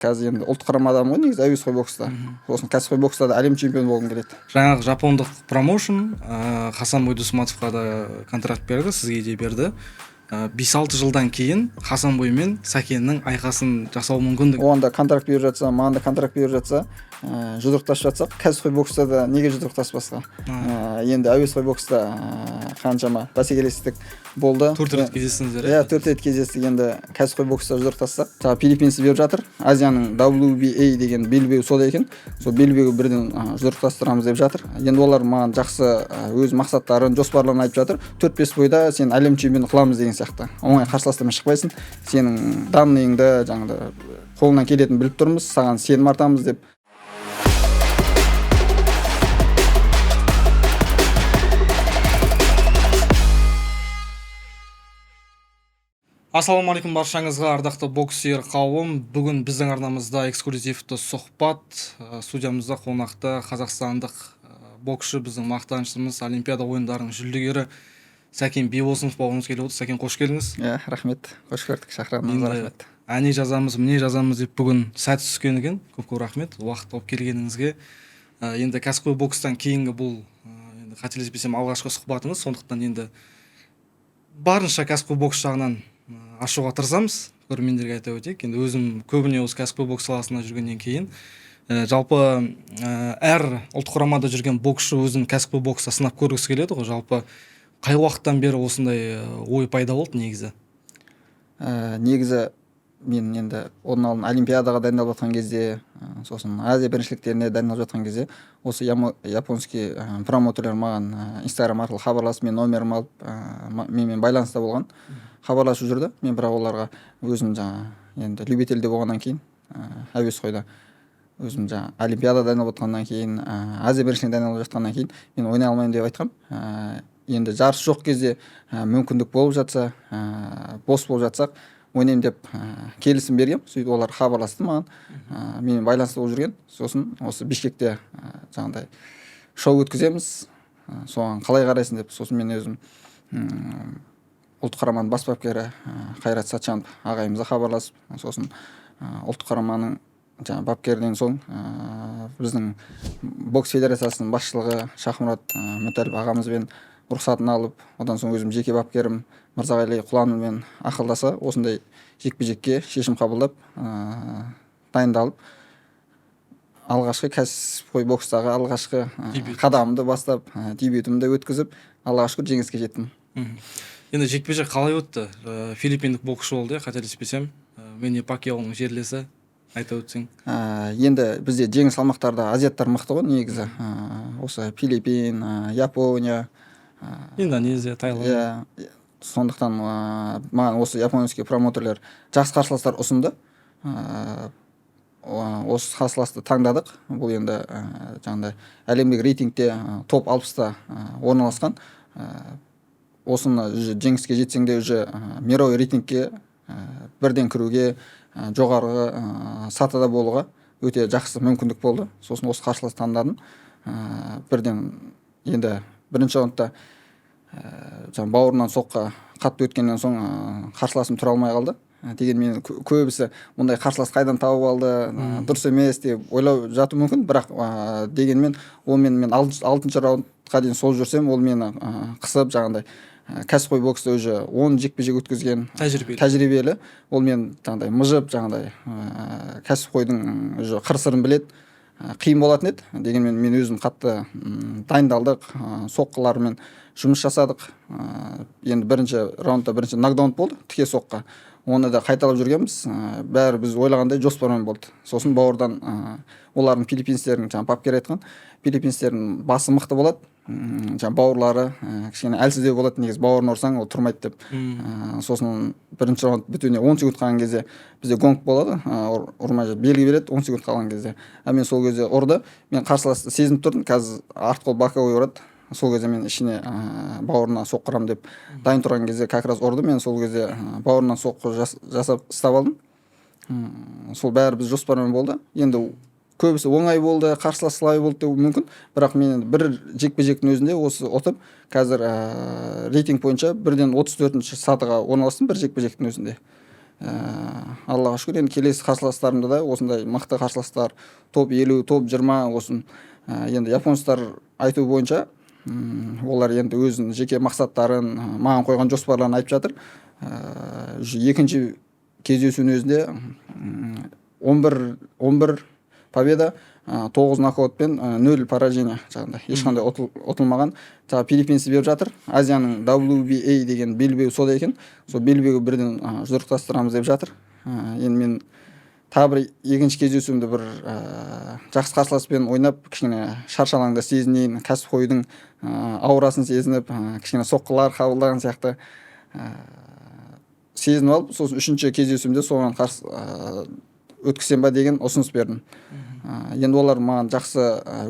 Қазір енді ұлттық құрамадамын ғой негізі әуесқой бокста. Сосын кәсіпқой бокста да әлем чемпионы болғым келеді. Жаңағы жапондық промоушн Хасанбой Дусматовқа да контракт берді, сізге де берді. 5-6 жылдан кейін Хасанбой мен Сәкеннің айқасын жасау мүмкіндігі. Оған да контракт беріп жатса, маған да контракт беріп жатса, жұдырықтасып жатсақ, кәсіпқой бокста да неге жұдырықтаспасқа? Енді әуесқой бокста қаншама бәсекелестік болды. 4 рет кездестіңіздер, иә? 4 рет кездестік. Енді кәсіпқой бокста жұдырықтассақ, жаңағы филиппинцы беріп жатыр. Азияның WBA деген белбеуі сода екен. Сол белбеуі бірден жұдырықтастырамыз деп жатыр. Енді олар маған жақсы өз мақсаттарын, жоспарларын айтып жатыр. 4-5 бойда сен әлем чемпионы қыламыз деген сияқты. Оңай қарсыластармен шықпайсың. Сенің данныйыңды жаңағыдай қолыңнан келетінін біліп тұрмыз, саған сенім артамыз деп. Ассалаумағалейкум баршаңызға, ардақты бокс сүйер қауым. Бүгін біздің арнамызда эксклюзивті сұхбат. Студиямызда қонақта қазақстандық боксшы, біздің мақтанышымыз, Олимпиада ойындарының жүлдегері Сәкен Бибосынов бауырымыз келіп отыр. Сәкен, қош келдіңіз. Иә, рахмет. Қош көрдік, шақырғаныңызға рахмет. Әне жазамыз, міне жазамыз деп бүгін сәт түскен екен. Көп-көп рахмет уақыт тауып келгеніңізге. Енді кәсіпқой бокстан кейінгі бұл, енді қателеспесем, алғашқы сұхбатыңыз, сондықтан енді барынша кәсіпқой бокс жағынан ашуға тырысамыз. Көрермендерге айта өтейік. Енді өзім көбіне осы кәсіпқой бокс саласында жүргеннен кейін, жалпы әр ұлттық құрамада жүрген боксшы өзін кәсіпқой бокста сынап көргісі келеді ғой. Жалпы қай уақыттан бері осындай ой пайда болды негізі? Негізі мен енді оның алдын Олимпиадаға дайындалып жатқан кезде, сосын Азия біріншіліктеріне дайындалып жатқан кезде осы японский промоутерлер маған Инстаграм арқылы хабарласып, мен номерімді алып, менімен байланыста болған, хабарласып жүрді. Мен бірақ оларға өзім жаңа енді любительде болғаннан кейін, әуесқойда өзім жаңа Олимпиада дайындалып жатқаннан кейін, Азия біріншілігіне дайындалып жатқаннан кейін мен ойнай алмаймын деп айтқам. Енді жарыс жоқ кезде, мүмкіндік болып жатса, бос болып жатсақ ойнаймын деп келісім бергем. Сөйтіп олар хабарласты маған, менімен байланыста болып жүрген. Сосын осы Бішкекте жаңағыдай шоу өткіземіз, соған қалай қарайсың деп. Сосын мен өзім ұлттық құраманың бас бапкері Қайрат Сатжанов ағайымызға хабарласып, сосын ұлттық құраманың жаңа бапкерінен соң біздің бокс федерациясының басшылығы Шахмұрат Мүтәліп ағамызбен рұқсатын алып, одан соң өзім жеке бапкерім Мырзағали Құланұлымен ақылдаса, осындай жекпе-жекке шешім қабылдап, дайындалып, алғашқы кәсіпқой бокстағы алғашқы қадамымды бастап, дебютімді өткізіп, Аллаға шүкір жеңіске жеттім. Енді жекпе-жек қалай өтті? Филиппиндік боксшы болды, қателеспесем. Мэнни Пакьяоның жерлесі, айта өтсең. Енді бізде жеңіл салмақтарда азиаттар мықты ғой негізі. Осы Филиппин, Япония, Индонезия, Таиланд. Иә, сондықтан маған осы японский промоутерлер жақсы қарсыластар ұсынды. Осы қарсыласты таңдадық. Бұл енді жаңағыдай әлемдік рейтингте топ 60-та орналасқан. Осыны уже жеңіске жетсең де уже мировой рейтингке бірден кіруге, жоғарғы сатыда болуға өте жақсы мүмкіндік болды. Сосын осы қарсыласты таңдадым. Бірден енді бірінші раундта жаңа бауырынан соққы қатты өткеннен соң қарсыласым тұра алмай қалды. Дегенмен көбісі ондай қарсылас қайдан тауып алды, дұрыс емес деп ойлап жатуы мүмкін. Бірақ дегенмен ол мен алтыншы раундқа дейін сол жүрсем, ол мені қысып жаңағыдай кәсіпқой бокста уже 10 жекпе-жек өткізген тәжірибелі. Ол мені жаңағыдай мыжып, жаңағыдай кәсіпқойдың уже қыр-сырын біледі. Қиын болатын еді. Дегенмен мен өзім қатты дайындалдық, соққылармен жұмыс жасадық. Енді бірінші раундта бірінші нокдаун болды, тіке соққы. Оны да қайталап жүргенбіз. Бәрі біз ойлағандай жоспармен болды. Сосын бауырдан, олардың филиппинстердің, жаңа бапкер айтқан, филиппинстердің басы мықты болады. Жаңа бауырлары кішкене әлсіздеу болады, негізі бауырын ұрсаң ол тұрмайды деп. Сосын бірінші раунд бітуіне 10 секунд қалған кезде бізде гонг болады, ұрмай жатып белгі береді 10 секунд қалған кезде. А мен сол кезде ұрды, мен қарсыласты сезініп тұрдым, қазір арт қол боковой ұрады. Сол кезде мен ішіне бауырына соққы ұрамын деп дайын тұрған кезде как раз ұрды. Мен сол кезде бауырынан соққы жасап ұстап алдым. Сол бәрі біз жоспармен болды. Енді көбісі оңай болды, қарсылас слабый болды деуі мүмкін. Бірақ мен енді бір жекпе-жектің өзінде осы ұтып, қазір рейтинг бойынша бірден 34-ші сатыға орналастым бір жекпе-жектің өзінде. Аллаға шүкір, енді келесі қарсыластарымда да осындай мықты қарсыластар, топ 50, топ 20 осын. Енді японецтар айту бойынша, олар енді өзінің жеке мақсаттарын, маған қойған жоспарларын айтып жатыр. Екінші кездесудің өзінде 11 победа, 9 нокаутпен, 0 поражение, жаңағыдай ешқандай ұтылмаған. Жаңағы филиппинцы беріп жатыр. Азияның WBA деген белбеуі сода екен. Сол белбеуге бірден жұдырықтастырамыз деп жатыр. Енді мен тағы бір екінші кездесуімді бір жақсы қарсыласпен ойнап, кішкене шаршы алаңда сезінейін, кәсіпқойдың аурасын сезініп, кішкене соққылар қабылдаған сияқты сезініп алып, сосын үшінші кездесуімде соған қарсы өткізсем ба деген ұсыныс бердім. Енді олар маған жақсы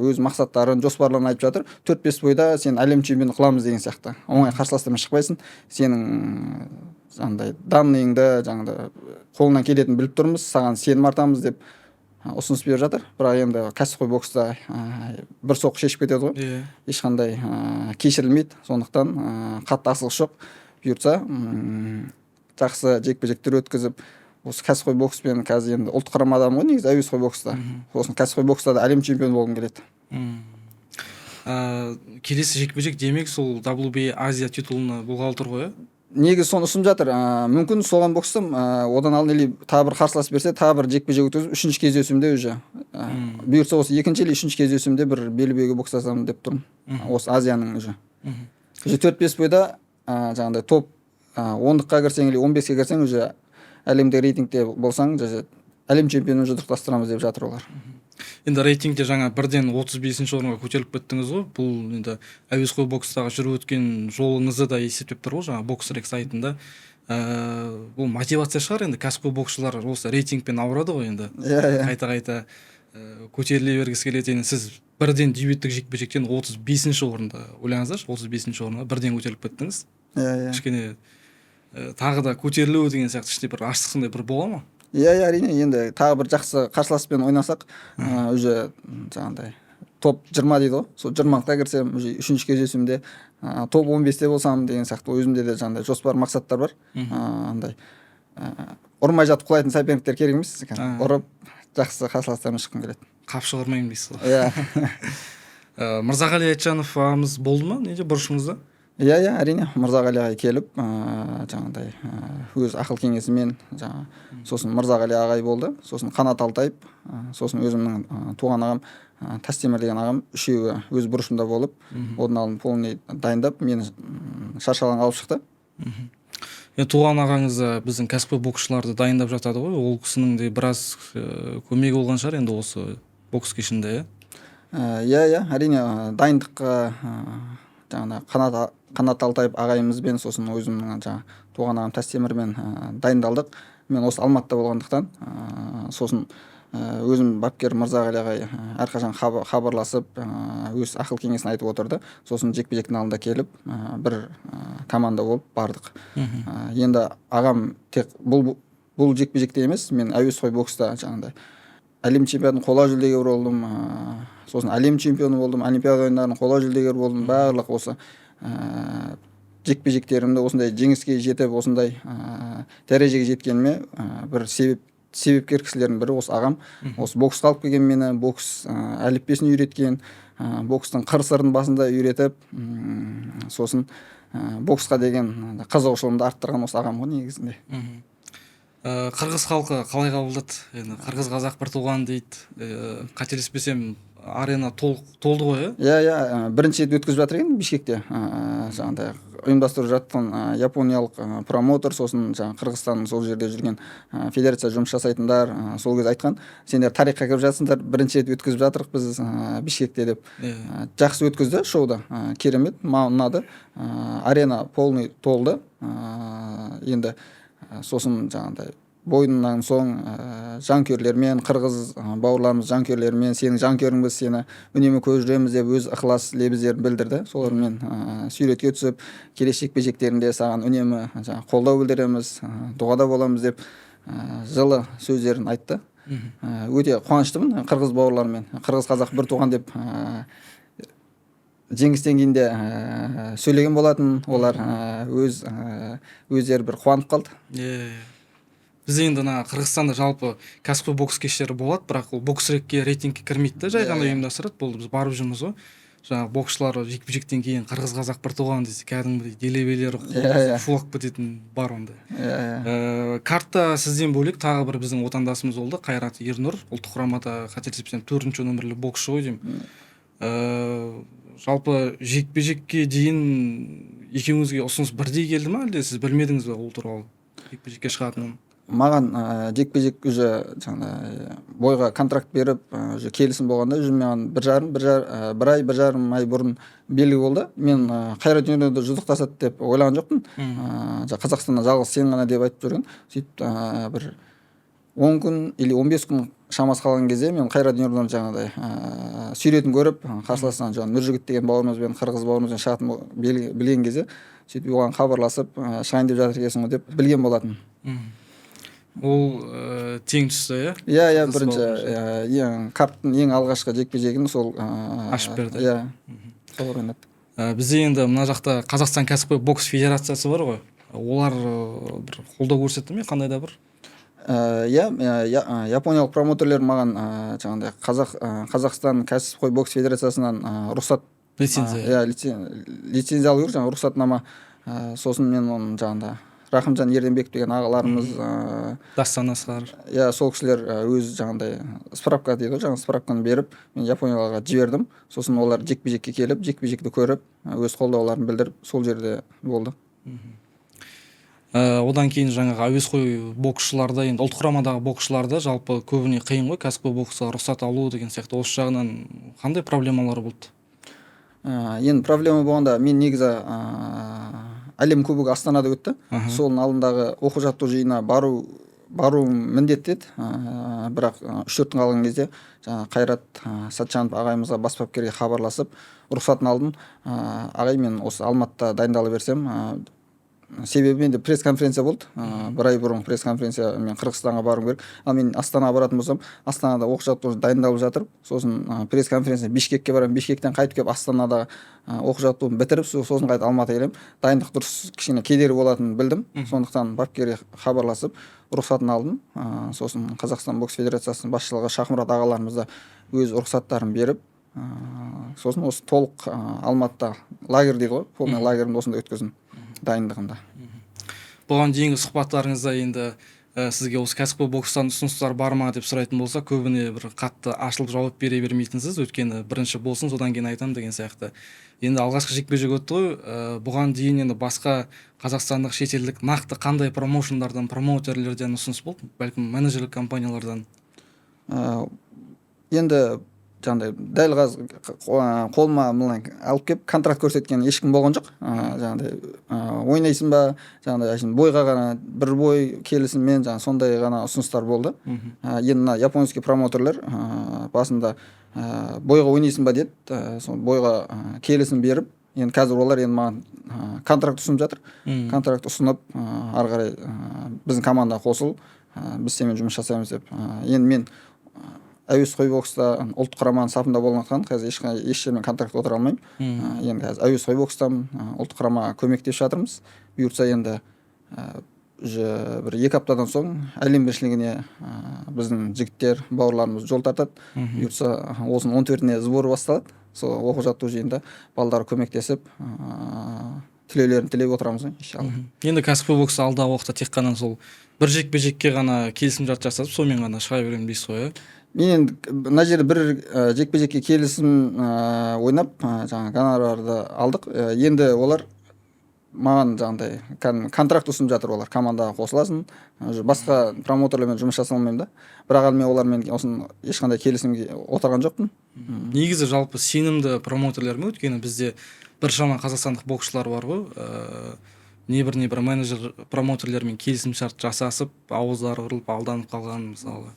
өз мақсаттарын, жоспарларын айтып жатыр. 4-5 бойда сен әлем чемпионы қыламыз деген сияқты. Оңай қарсыластармен шықпайсың. Сенің жаңағыдай данныйыңды, жаңағыдай қолыңнан келетінін біліп тұрмыз, саған сенім артамыз деп ұсыныс беріп жатыр. Бірақ енді кәсіпқой бокста бір соққы шешіп кетеді ғой. Ешқандай кешірілмейді. Сондықтан қатты асығыс жоқ. Бұйыртса, жақсы жекпе-жектер өткізіп, осы кәсіпқой бокспен қазір енді ұлттық құрамадамын ғой негізі әуесқой бокста. Сосын кәсіпқой бокста да әлем чемпионы болғым келеді. Келесі жекпе-жек демек сол WBA Азия титулына болғалы тұр ғой, иә? Негізі соны ұсынып жатыр. Мүмкін соған бокстасам, одан алдын или тағы бір қарсылас берсе, тағы бір жекпе-жек өткізіп, үшінші кездесуімде уже бұйыртса, осы екінші или үшінші кездесуімде бір белбеуге бокстасам деп тұрмын. Осы Азияның уже. Уже 4-5 бойда жаңағыдай топ 10-дыққа кірсең или 15-ке кірсең, уже әлемдік рейтингте болсаң, уже әлем чемпионын жұдырықтастырамыз деп жатыр олар. Енді рейтингте жаңа бірден 35-ші орынға көтеріліп кеттіңіз ғой. Бұл енді әуесқой бокстағы жүріп өткен жолыңызды да есептеп тұр ғой жаңа BoxRec сайтында. Бұл мотивация шығар енді, кәсіпқой боксшылар осы рейтингпен ауырады ғой енді. иә иә Қайта қайта көтеріле бергісі келеді. Енді сіз бірден дебюттік жекпе жектен 35-ші орында, ойлаңыздаршы, 35-ші орынға бірден көтеріліп кеттіңіз. иә иә Кішкене тағы да көтерілу деген сияқты іште бір аштық сондай бір бола ма? Иә, әрине, енді тағы бір жақсы қарсыласпен ойнасақ, уже жаңағыдай топ 20 дейді ғой, сол 20-лыққа кірсем, уже үшінші кездесуімде топ 15-те болсам деген сияқты өзімде де жаңағыдай жоспар, мақсаттар бар. Андай ұрмай жатып құлайтын соперниктер керек емес, ұрып, жақсы қарсыластармен шыққым келеді. Қапшық ұрмаймын дейсіз ғой. Иә. Мырзағали Айтжанов ағамыз болды ма неде, бұрышыңызда? Иә, әрине, Мырзағали ағай келіп, жаңағыдай өз ақыл кеңесімен жаңа, сосын Мырзағали ағай болды, сосын Қанат Алтаев, сосын өзімнің туған ағам Тастемір деген ағам, үшеуі өз бұрышымда болып, одан алдын полный дайындап, мені шаршы алаңға алып шықты. Енді туған ағаңыз да біздің кәсіпқой боксшыларды дайындап жатады ғой, ол кісінің де біраз көмегі болған шығар енді осы бокс кешінде, иә? Иә, әрине, дайындыққа жаңағы Қанат Алтаев ағайымызбен, сосын өзімнің жаңағы туған ағам Тастемірмен дайындалдық. Мен осы Алматыда болғандықтан, сосын өзім бапкер Мырзағали ағай әрқашан хабарласып, өз ақыл кеңесін айтып отырды. Сосын жекпе жектің алдында келіп, бір команда болып бардық. Енді ағам тек бұл жекпе жекте емес, мен әуесқой бокста жаңағыдай әлем чемпионатының қола жүлдегері болдым, сосын әлем чемпионы болдым, Олимпиада ойындарының қола жүлдегері болдым. Барлық осы жекпе жектерімді осындай жеңіске жетіп, осындай дәрежеге жеткеніме бір себепкер кісілердің бірі осы ағам. Осы боксқа алып келген мені, бокс әліппесін үйреткен, бокстың қыр сырын басында үйретіп, сосын боксқа деген қызығушылығымды арттырған осы ағам ғой негізінде. Қырғыз халқы қалай қабылдады енді? Қырғыз, қазақ бір туған дейді. Қателеспесем, арена толық толды ғой, иә? Иә, бірінші рет өткізіп жатыр екен Бішкекте. Жаңағыдай ұйымдастырып жатқан япониялық промоутер, сосын жаңағы Қырғызстанның сол жерде жүрген федерация жұмыс жасайтындар сол кезде айтқан: «Сендер тарихқа кіріп жатсыңдар, бірінші рет өткізіп жатырық біз Бішкекте», — деп. Жақсы өткізді шоуды, керемет, маған ұнады. Арена полный толды. Енді сосын жаңағыдай бойынан соң жанкүйерлермен, қырғыз бауырларымыз жанкүйерлерімен: «Сенің жанкүйеріңбіз, сені үнемі көріп жүреміз», — деп өз ықылас лебіздерін білдірді. Солармен суретке түсіп, келесі жекпе жектерінде саған үнемі жаңағы қолдау білдіреміз, дұғада боламыз деп жылы сөздерін айтты. Өте қуаныштымын қырғыз бауырларымен. Қырғыз, қазақ бір туған деп жеңістен кейін де сөйлеген болатын олар, өздері бір қуанып қалды. Иә. Бізде енді ана Қырғызстанда жалпы кәсіпқой бокс кештері болады, бірақ ол бокс-рекке, рейтингке кірмейді да, жай ғана ұйымдастырады. Болды, біз барып жүрміз ғой. Жаңағы боксшылар жекпе жектен кейін «қырғыз, қазақ бір туған» десе, кәдімгідей делебелері Иә, иә. шулап кететін бар ондай. иә иә Картта сізден бөлек тағы бір біздің отандасымыз болды, Қайрат Ернұр, ұлттық құрамада, қателеспесем, төртінші нөмірлі боксшы ғой деймін. Жалпы жекпе жекке дейін екеуіңізге ұсыныс бірдей келді ма, әлде сіз білмедіңіз бе ол туралы, жекпе жекке шығатынын? Маған жекпе жек уже жаңағыдай бойға контракт беріп, уже келісім болғанда, уже маған бір жарым бір жар, ә, бір ай, 1,5 ай бұрын белгілі болды. Мен Қайрат Ернұрды жұдырықтасады деп ойлаған жоқпын. Жаңа Қазақстанда жалғыз сен ғана деп айтып жүрген. Сөйтіп бір 10 күн или 15 күн шамасы қалған кезде мен Қайрат Ернұрдан жаңағыдай суретін көріп, қарсыласынан жаңағы Нұржігіт деген бауырымызбен, қырғыз бауырымызбен шығатынын білген кезде, сөйтіп оған хабарласып, шығайын деп жатыр екенсің ғой деп білген болатын. Ол тең түсті, иә? Иә, Қырғыз бірінші бауырымыз. Ең карттың ең алғашқы жекпе жегін сол Ашып берді. Иә, солар ойнады. Бізде енді мына жақта Қазақстан кәсіпқой бокс федерациясы бар ғой, олар бір қолдау көрсетті ме қандай да бір? Иә, япониялық промоутерлер маған жаңағыдай Қазақстан кәсіпқой бокс федерациясынан рұқсат Лицензия. Иә, лицензия алу керек, жаңағы рұқсатнама. Сосын мен оның жаңағыдай Рахымжан Ерденбеков деген ағаларымыз, Дастан Асқар. Иә, сол кісілер өз жаңағыдай справка дейді ғой, жаңағы справканы беріп, мен японияларға жібердім. Сосын олар жекпе жекке келіп, жекпе жекті көріп, өз қолдауларын білдіріп, сол жерде болды. Одан кейін жаңағы әуесқой боксшыларда, енді ұлттық құрамадағы боксшыларда жалпы көбіне қиын ғой кәсіпқой боксқа рұқсат алу деген сияқты. Осы жағынан қандай проблемалар болды? Енді проблема болғанда, мен негізі әлем кубогы Астанада өтті. Соның алдындағы оқу жаттығу жиынына бару міндетті еді. Бірақ 3-4 күн қалған кезде жаңағы Қайрат Сатжанов ағайымызға, бас бапкерге хабарласып, рұқсатын алдым. Ағай, мен осы Алматыда дайындала берсем, себебі менде пресс конференция болды, бір ай бұрын пресс конференция, мен Қырғызстанға баруым керек. Ал мен Астанаға баратын болсам, Астанада оқу жаттығу дайындалып жатырып, сосын пресс конференция Бишкекке барамын, Бишкектен қайтып келіп, Астанада оқу жаттығуын бітіріп, сосын қайтып Алматыға келемін. Дайындық дұрыс, кішкене кедергі болатынын білдім. Сондықтан бапкерге хабарласып, рұқсатын алдым. Сосын Қазақстан бокс федерациясының басшылығы Шахмұрат ағаларымыз да өз рұқсаттарын беріп, сосын осы толық Алматыда лагерь дейді ғой, полный лагерімді осында өткіздім дайындығымда. Бұған дейінгі сұхбаттарыңызда енді сізге осы кәсіпқой бокстан ұсыныстар бар ма деп сұрайтын болса, көбіне бір қатты ашылып жауап бере бермейтінсіз, өйткені бірінші болсын, содан кейін айтамын деген сияқты. Енді алғашқы жекпе жек өтті ғой, бұған дейін енді басқа қазақстандық, шетелдік, нақты қандай промоушндардан, промоутерлерден ұсыныс болды, бәлкім, менеджерлік компаниялардан? Енді жаңағыдай дәл қазір қолыма мына алып келіп контракт көрсеткен ешкім болған жоқ. Жаңағыдай ойнайсың ба, жаңағыдай әшейін бойға ғана, бір бой келісіммен, жаңағы сондай ғана ұсыныстар болды. Енді мына японский промоутерлер басында бойға ойнайсың ба деді, сол бойға келісім беріп, енді қазір олар енді маған контракт ұсынып жатыр. Контракт ұсынып, ары қарай біздің командаға қосыл, біз сенімен жұмыс жасаймыз деп. Енді мен әуесқой бокста ұлттық құраманың сапында болғандықтан, қазір еш жермен контрактқа отыра алмаймын. Енді қазір әуесқой бокстамын, ұлттық құрамаға көмектесіп жатырмыз. Бұйыртса, енді уже бір 2 аптадан соң әлем біріншілігіне біздің жігіттер, бауырларымыз жол тартады. Бұйыртса, осының 14-іне сбор басталады. Сол оқу жаттығу жиынында балаларға көмектесіп, тілеулерін тілеп отырамыз ғой, иншалла. Енді кәсіпқой бокс алдағы уақытта тек қана сол бір жекпе жекке ғана келісімшарт жасасып, сонымен ғана шыға беремін дейсіз ғой, иә? Мен енді мына жерде бір жекпе жекке келісім ойнап, жаңағы гонорарды алдық. Енді олар маған жаңағыдай кәдімгі контракт ұсынып жатыр, олар командаға қосыласың. Уже басқа промоутерлермен жұмыс жасай алмаймын да, бірақ әлі мен олармен осыны ешқандай келісімге отырған жоқпын. Негізі жалпы сенімді промоутерлер ме? Өйткені бізде біршама қазақстандық боксшылар бар ғой, небір менеджер, промоутерлермен келісімшарт жасасып, ауыздары ұрылып, алданып қалған, мысалы,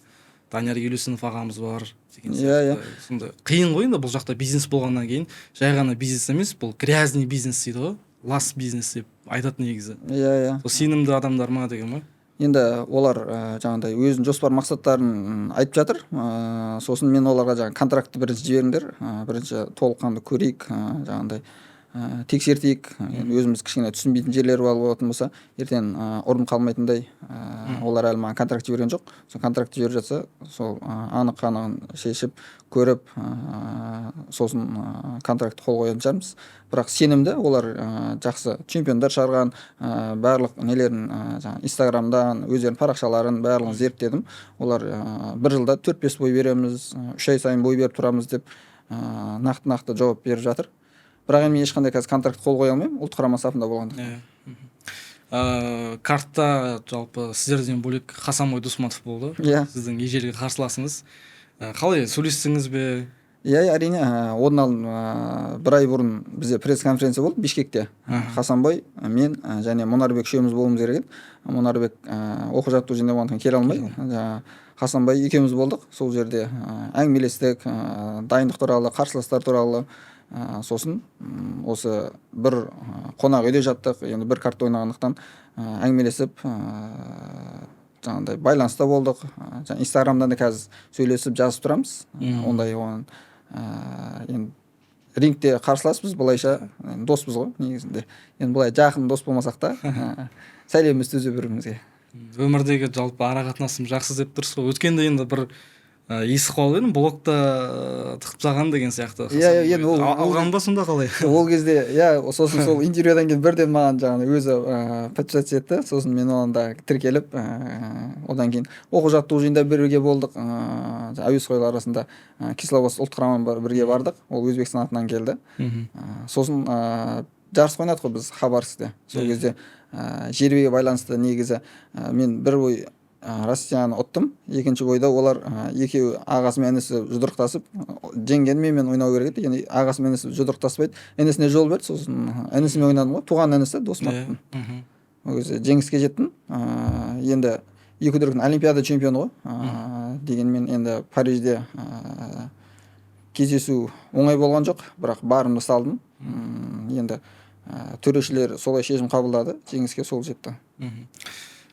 Данияр Елеусінов ағамыз бар деген Иә. сияқты. Сондай қиын ғой енді бұл жақта бизнес болғаннан кейін, жай ғана бизнес емес, бұл грязный бизнес дейді ғой, лас бизнес деп айтады негізі. иә иә Сол сенімді адамдар ма деген ғой. Енді олар жаңағыдай өзінің жоспар мақсаттарын айтып жатыр. Сосын мен оларға жаңағы контрактты бірінші жіберіңдер, бірінші толыққанды көрейік, жаңағыдай Тексертейік. Енді өзіміз кішкене түсінбейтін жерлері бар болатын болса, ертең ұрынып қалмайтындай. Олар әлі маған контракт жіберген жоқ. Сол контракт жіберіп жатса, сол анық қанығын шешіп көріп, сосын контрактты қол қоятын шығармыз. Бірақ сенімді, олар жақсы чемпиондар шығарған, барлық нелерін, жаңағы Инстаграмдан өздерінің парақшаларын, барлығын зерттедім. Олар бір жылда 4-5 бой береміз, 3 ай сайын бой беріп тұрамыз деп нақты нақты жауап беріп жатыр. Бірақ енді мен ешқандай қазір контракт қол қоя алмаймын, ұлттық құрама сапында болғандықтан. Иә. Картта жалпы сіздерден бөлек Хасанбой Дусматов болды. Иә. Сіздің ежелгі қарсыласыңыз. Қалай, сөйлестіңіз бе? Иә, әрине. Одан алдын бір ай бұрын бізде пресс конференция болды Бишкекте. Хасанбай, мен және Мұнарбек үшеуміз болуымыз керек еді. Мұнарбек оқу жаттығу жиында болғандықтан келе алмай, жаңағы Хасанбай екеуміз болдық. Сол жерде әңгімелестік, дайындық туралы, қарсыластар туралы. Сосын осы бір қонақ үйде жаттық. Енді бір карта ойнағандықтан, әңгімелесіп, жаңағыдай байланыста болдық. Жаңа Инстаграмдан да қазір сөйлесіп, жазып тұрамыз. Ондай оған енді рингте қарсыласпыз, былайша енді доспыз ғой негізінде. Енді былай жақын дос болмасақ та, сәлеміміз түзу бір бірімізге. Өмірдегі жалпы ара қатынасым жақсы деп тұрсыз ғой. Өткенде енді бір естіп қалып едім, блокта тығып тастаған деген сияқты. Иә, енді ол- Алған ба сонда, қалай? Ол кезде, иә, сосын сол интервьюдан кейін бірден маған жаңағы өзі подписаться етті. Сосын мен оған да тіркеліп, одан кейін оқу жаттығу жиында бірге болдық. Әуесқойлар арасында Кисловодск ұлттық құрама бар, бірге бардық. Ол Өзбекстан атынан келді. Сосын жарысқа ойнадық қой біз Хабаровскте. Сол кезде жеребеге байланысты негізі мен бір бой Россияны ұттым. Екінші бойда олар екеуі, ағасы мен інісі, жұдырықтасып, жеңген менімен ойнау керек еді. Енді ағасы мен інісі жұдырықтаспайды, інісіне жол берді. Сосын інісімен ойнадым ғой, туған інісі Досматтың. Ол кезде жеңіске жеттім. Енді екі дүркін олимпиада чемпионы ғой. Дегенмен енді Парижде кездесу оңай болған жоқ, бірақ барымды салдым. Енді төрешілер солай шешім қабылдады, жеңіске сол жетті.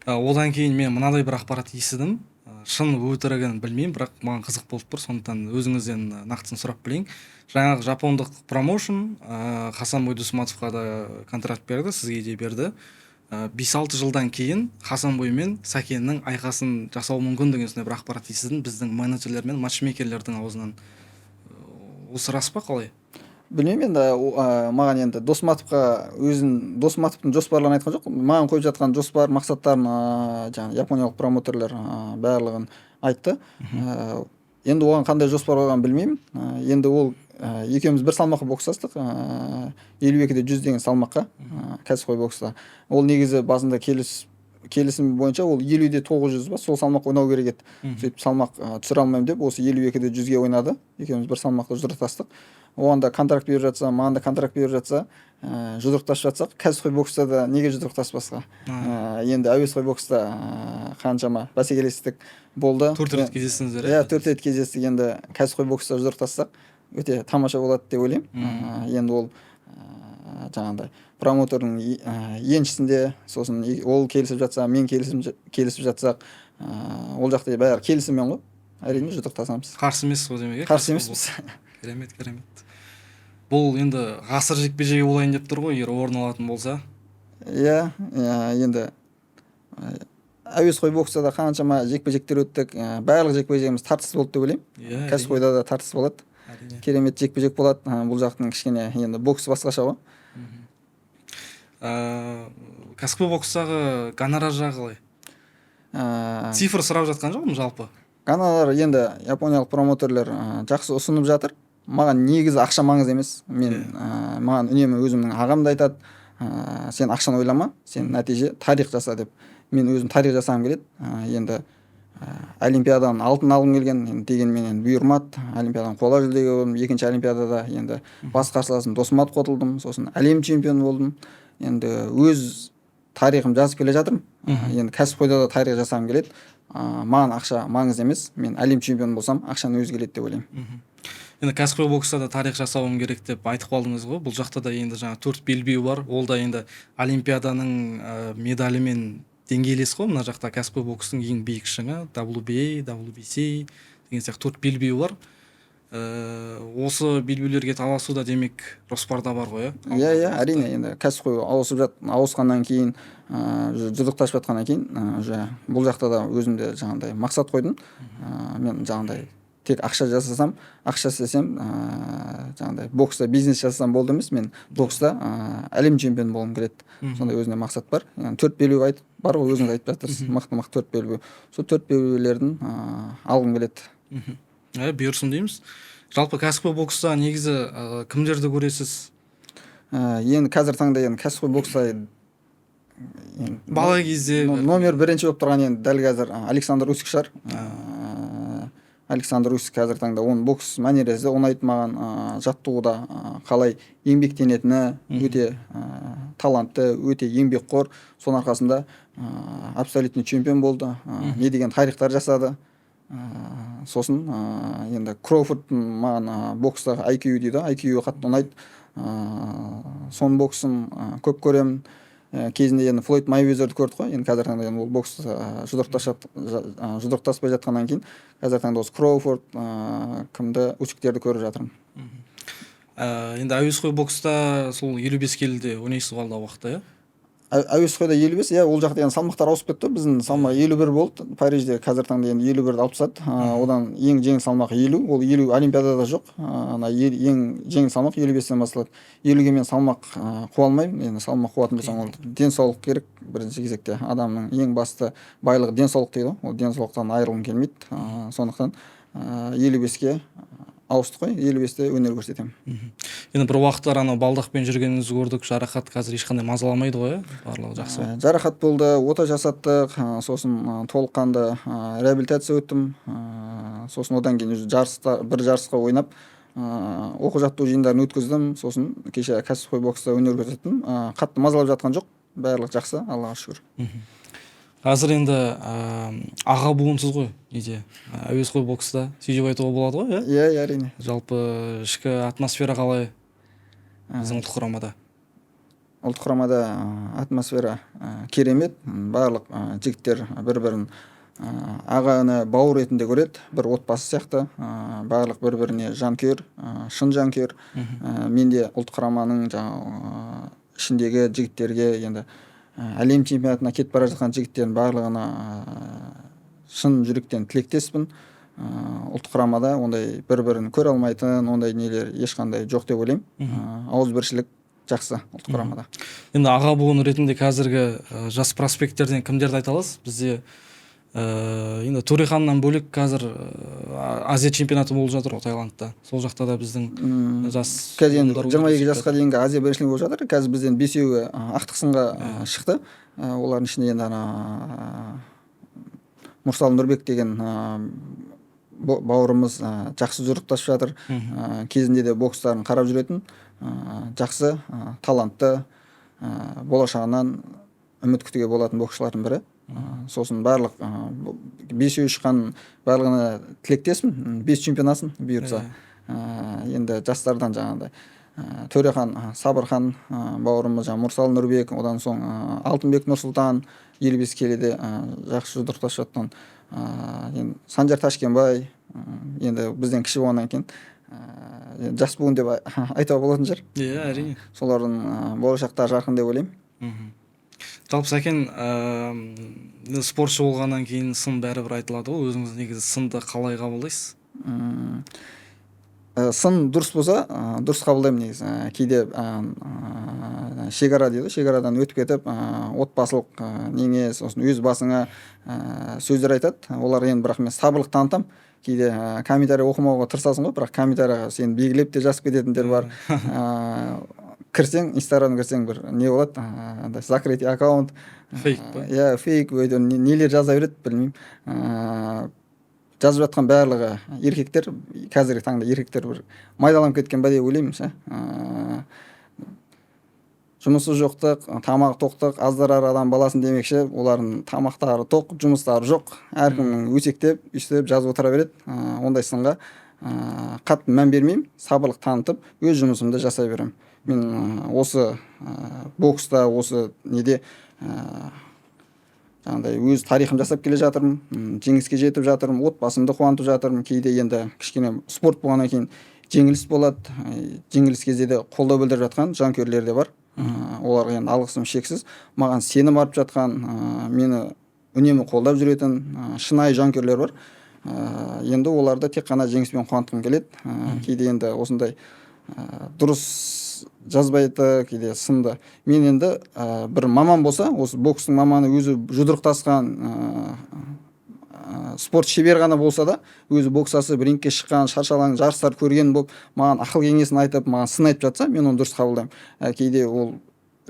Одан кейін мен мынадай бір ақпарат естідім. Шын өтірігін білмеймін, бірақ маған қызық болып тұр, сондықтан өзіңізден нақтысын сұрап білейін. Жаңағы жапондық промоушн Хасанбой Дусматовқа да контракт берді, сізге де берді. 5-6 жылдан кейін Хасанбой мен Сәкеннің айқасын жасауы мүмкін деген сондай бір ақпарат естідім біздің менеджерлер мен матчмейкерлердің аузынан. Осы рас па, қалай? Білмеймін енді. Маған енді Досматовқа өзін, Досматовтың жоспарларын айтқан жоқ. Маған қойып жатқан жоспар, мақсаттарын жаңағы япониялық промоутерлер барлығын айтты. Енді оған қандай жоспар қойғанын білмеймін. Енді ол екеуміз бір салмаққа бокстастық, 52 де 100 деген салмаққа, кәсіпқой бокста. Ол негізі басында келісім бойынша ол 50 де 900 ба, сол салмақ ойнау керек еді. Сөйтіп салмақ түсіре алмаймын деп, осы 52 де 100-ге ойнады. Екеуміз бір салмақта жұдырықтастық. Оған да контракт беріп жатса, маған да контракт беріп жатса, жұдырықтасып жатсақ, кәсіпқой бокста да неге жұдырықтаспасқа? Енді әуесқой бокста қаншама бәсекелестік болды. Төрт рет кездестіңіздер? Иә, төрт рет кездестік. Енді кәсіпқой бокста жұдырықтассақ, өте тамаша болады деп ойлаймын. Енді ол жаңағыдай промотердің еншісінде. Сосын ол келісіп жатса, мен келісіп жатсақ, ол жақта бәрі келісіммен ғой, әрине, жұдырықтасамыз. Қарсы емессіз ғой демек, иә? Қарсы емеспіз. Керемет, керемет. Бұл енді ғасыр жекпе жегі болайын деп тұр ғой, егер орын алатын болса. Иә, енді әуесқой бокста да қаншама жекпе жектер өттік. Барлық жекпе жегіміз тартысты болды деп ойлаймын. Кәсіпқойда да тартыс болады. Керемет жекпе жек болады. Бұл жақтың кішкене енді бокс басқаша ғой. Кәсіпқой бокстағы гонорар жағы қалай? Цифр сұрап жатқан жоқпын жалпы. Гонорар енді япониялық промоутерлер жақсы ұсынып жатыр. Маған негізі ақша маңызды емес. Мен маған үнемі өзімнің ағам да айтады, сен ақшаны ойлама, сен нәтиже, тарих жаса деп. Мен өзім тарих жасағым келеді. Енді олимпиаданың алтын алғым келген. Енді дегенмен енді бұйырмады. Олимпиаданың қола жүлдегері болдым. Екінші олимпиадада енді бас қарсыласым Досматовқа ұтылдым. Сосын әлем чемпионы болдым. Енді өз тарихым жазып келе жатырмын. Енді кәсіпқойда да тарих жасағым келеді. Маған ақша маңызды емес. Мен әлем чемпионы болсам, ақшаның өзі келеді деп ойлаймын. Енді кәсіпқой бокста да тарих жасауым керек деп айтып қалдыңыз ғой. Бұл жақта да енді жаңа төрт белбеу бар, ол да енді олимпиаданың медалімен деңгейлес қой. Мына жақта кәсіпқой бокстың ең биік шыңы WBA, WBC деген сияқты төрт белбеу бар. Осы белбеулерге таласу да, демек, жоспарда бар ғой, иә? Иә, әрине. Енді кәсіпқой ауысқаннан кейін, жұдырықтасып жатқаннан кейін, уже бұл жақта да өзімде жаңағыдай мақсат қойдым. Мен жаңағыдай тек ақша жасасам, ақша істесем, жаңағыдай бокста бизнес жасасам болды емес, мен бокста әлем чемпионы болғым келеді. Сондай өзімде мақсат бар. Яғни төрт белбеу айтып бар ғой, өзіңіз айтып жатырсыз, мықты мықты төрт белбеу. Сол төрт белбеулердің алғым келеді. Бұйырсын дейміз. Жалпы кәсіпқой бокста негізі кімдерді көресіз? Енді қазір таңда енді кәсіпқой бокста енді бала кезде номер бірінші болып тұрған енді дәл қазір Александр Усик шығар. Александр Усик қазір таңда, оның бокс манерасы ұнайды маған, жаттығуда қалай еңбектенетіні, өте талантты, өте еңбекқор. Соның арқасында абсолютный чемпион болды, не деген тарихтар жасады. Сосын енді Кроуфордтың маған бокстағы IQ дейді, IQ қатты ұнайды. Соның боксын көп көремін. Кезінде енді Флойд Майвезерді көрдік қой. Енді қазіргі таңда енді ол бокс жұдырықтаспай жатқаннан кейін, қазіргі таңда осы Кроуфорд, кімді, Усиктерді көріп жатырмын. Енді әуесқой бокста сол 55 келіде ойнайсыз ғой алдағы уақытта, иә? Әуесқойда 55, иә. Ол жақта енді салмақтар ауысып кетті. Біздің салмақ 51 болды Парижде, қазіргі таңда енді 51-ді алып тастады. Одан ең жеңіл салмақ 50, ол 50 олимпиадада жоқ. Ана ең жеңіл салмақ 55-тен басталады. 50-ге мен салмақ қуа алмаймын. Енді салмақ қуатын болсаң, ол денсаулық керек бірінші кезекте. Адамның ең басты байлығы денсаулық дейді ғой, ол денсаулықтан айырылғым келмейді. Сондықтан 55-ке ауыстық қой, 55-те өнер көрсетемін. Енді бір уақыттар анау балдақпен жүргеніңізді көрдік. Жарақат қазір ешқандай мазаламайды ғой, иә, барлығы жақсы ғой? Жарақат болды, ота жасаттық, сосын толыққанды реабилитация өттім. Сосын одан кейін уже жарыста, бір жарысқа ойнап, оқу жаттығу жиындарын өткіздім. Сосын кеше кәсіпқой бокста өнер көрсеттім. Қатты мазалап жатқан жоқ, барлығы жақсы, Аллаға шүкір. Қазір енді аға буынсыз ғой неде, әуесқой бокста, сөйтіп айтуға болады ғой, иә? Иә, әрине. Жалпы ішкі атмосфера қалай біздің ұлттық құрамада? Ұлттық құрамада атмосфера керемет. Барлық жігіттер бір бірін аға іні бауыр ретінде көреді, бір отбасы сияқты. Барлық бір біріне жанкүйер, шын жанкүйер. Мен де ұлттық құраманың жаңағы ішіндегі жігіттерге, енді әлем чемпионатына кетіп бара жатқан жігіттердің барлығына шын жүректен тілектеспін. Ұлттық құрамада ондай бір бірін көре алмайтын ондай нелер ешқандай жоқ деп ойлаймын. Ауызбіршілік жақсы ұлттық құрамада. Енді аға буын ретінде қазіргі жас проспекттерден кімдерді айта аласыз? Бізде енді Төреханнан бөлек қазір Азия чемпионаты болып жатыр ғой Таиландта, сол жақта да біздің жас Қазір енді буындар 22 өте жасқа дейінгі Азия біріншілігі болып жатыр. Қазір бізден бесеуі ақтық сынға шықты. Олардың ішінде енді ана Мұрсал Нұрбек деген бауырымыз жақсы жұдырықтасып жатыр. Кезінде де бокстарын қарап жүретін, жақсы, талантты, болашағынан үміт күтуге болатын боксшылардың бірі. Сосын барлық бесеуі шыққан, барлығына тілектеспін. Бес чемпион алсын бұйыртса. Енді жастардан жаңағыдай Төрехан, Сабырхан бауырымыз, жаңағы Мұрсал Нұрбек, одан соң Алтынбек Нұрсұлтан 55 келіде жақсы жұдырықтасып жатқан. Енді Санжар Ташкенбай, енді бізден кіші болғаннан кейін, енді жас буын деп айтуға болатын шығар. Иә, әрине. Солардың болашақтары жарқын деп ойлаймын. Жалпы Сәкен, спортшы болғаннан кейін сын бәрібір айтылады ғой. Өзіңіз негізі сынды қалай қабылдайсыз? Сын дұрыс болса, дұрыс қабылдаймын негізі. Кейде шекара дейді ғой, шекарадан өтіп кетіп, отбасылық неңе, сосын өз басыңа сөздер айтады. Олар енді, бірақ мен сабырлық танытамын. Кейде комментарий оқымауға тырысасың ғой, бірақ комментарийға сені белгілеп те жазып кететіндер бар. Кірсең, Инстаграмға кірсең, бір не болады, андай закрытый аккаунт. Фейк па? Иә, фейк, өйден нелер жаза береді, білмеймін. Жазып жатқан барлығы еркектер, қазіргі таңда еркектер бір майдаланып кеткен ба деп ойлаймын ше. Жұмысы жоқтық, тамағы тоқтық, аздырар адам баласын демекші, олардың тамақтары тоқ, жұмыстары жоқ. Әркімнің өсектеп, өйстіп жазып отыра береді. Ондай сынға қатты мән бермеймін, сабырлық танытып, өз жұмысымды жасай беремін. Мен осы бокста, осы неде, Жаңағыдай өз тарихым жасап келе жатырмын, жеңіске жетіп жатырмын, отбасымды қуантып жатырмын. Кейде енді кішкене спорт болғаннан кейін жеңіліс болады. Жеңіліс кезде де қолдау білдіріп жатқан жанкүйерлер де бар. Оларға енді алғысым шексіз. Маған сенім артып жатқан, мені үнемі қолдап жүретін шынайы жанкүйерлер бар. Енді оларды тек қана жеңіспен қуантқым келеді. Кейде енді осындай дұрыс жазбайды, кейде сынды. Мен енді бір маман болса, осы бокстың маманы, өзі жұдырықтасқан спорт шебері ғана болса да, өзі бокстасып, рингке шыққан, шаршы алаң жарыстар көрген болып, маған ақыл кеңесін айтып, маған сын айтып жатса, мен оны дұрыс қабылдаймын. Кейде ол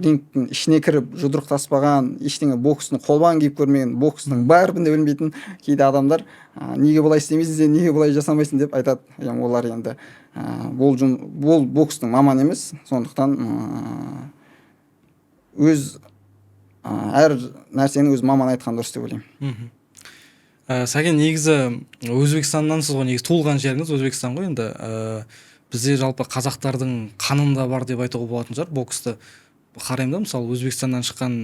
рингтің ішіне кіріп жұдырықтаспаған, ештеңе бокстың қолбағын киіп көрмеген, бокстың бәрін де білмейтін кейде адамдар неге бұлай істемейсің, сен неге бұлай жасамайсың деп айтады. Енді олар енді бұл бокстың маманы емес, сондықтан өз әр нәрсені өз маманы айтқан дұрыс деп ойлаймын. Сәкен, негізі Өзбекстаннансыз ғой, негізі туылған жеріңіз Өзбекстан ғой енді. Бізде жалпы қазақтардың қанында бар деп айтуға болатын шығар боксты. Қараймын да, мысалы, Өзбекстаннан шыққан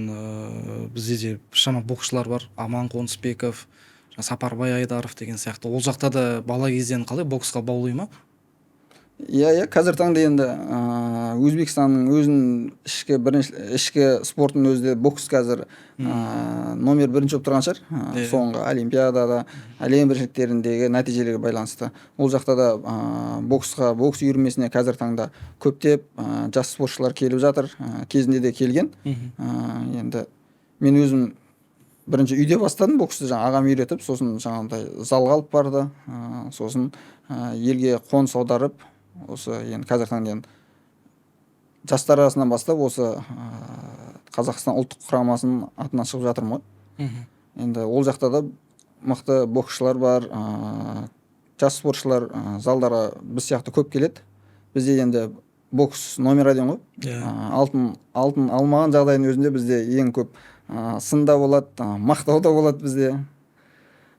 бізде де біршама боксшылар бар: Аман Қонысбеков, жаңа Сапарбай Айдаров деген сияқты. Ол жақта да бала кезден қалай, боксқа баулый ма? Иә, қазіргі таңда енді Өзбекстанның өзінің ішкі бірінші ішкі спортының өзі де бокс қазір номер бірінші болып тұрған шығар. Соңғы олимпиадада, әлем біріншіліктеріндегі нәтижелерге байланысты ол жақта да боксқа, бокс үйірмесіне қазіргі таңда көптеп жас спортшылар келіп жатыр. Кезінде де келген. Енді мен өзім бірінші үйде бастадым боксты, жаңа ағам үйретіп, сосын жаңағыдай залға алып барды, сосын елге қоныс аударып, осы енді қазіргі таңда енді жастар арасынан бастап осы Қазақстан ұлттық құрамасының атынан шығып жатырмын ғой. Енді ол жақта да мықты боксшылар бар, жас спортшылар залдарға біз сияқты көп келеді. Бізде енді бокс номер один ғой. Иә. Алтын алмаған жағдайдың өзінде бізде ең көп сын да болады, мақтау да болады бізде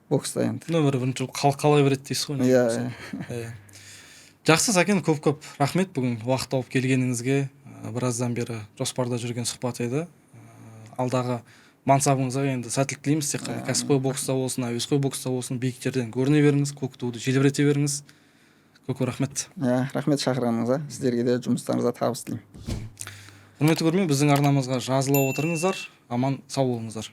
бокста енді. Нөмірі бірінші болып қала береді дейсіз ғой. Иә. Иә. Жақсы, Сәкен, көп көп рахмет бүгін уақыт тауып келгеніңізге. Біраздан бері жоспарда жүрген сұхбат еді. Алдағы мансабыңызға енді сәттілік тілейміз. Тек қана кәсіпқой бокста болсын, әуесқой бокста болсын, биіктерден көріне беріңіз, көк туды желбірете беріңіз. Көп көп рахмет. Иә, рахмет шақырғаныңызға. Сіздерге де жұмыстарыңызға табыс тілеймін. Құрметті көрермен, біздің арнамызға жазыла отырыңыздар. Аман сау болыңыздар.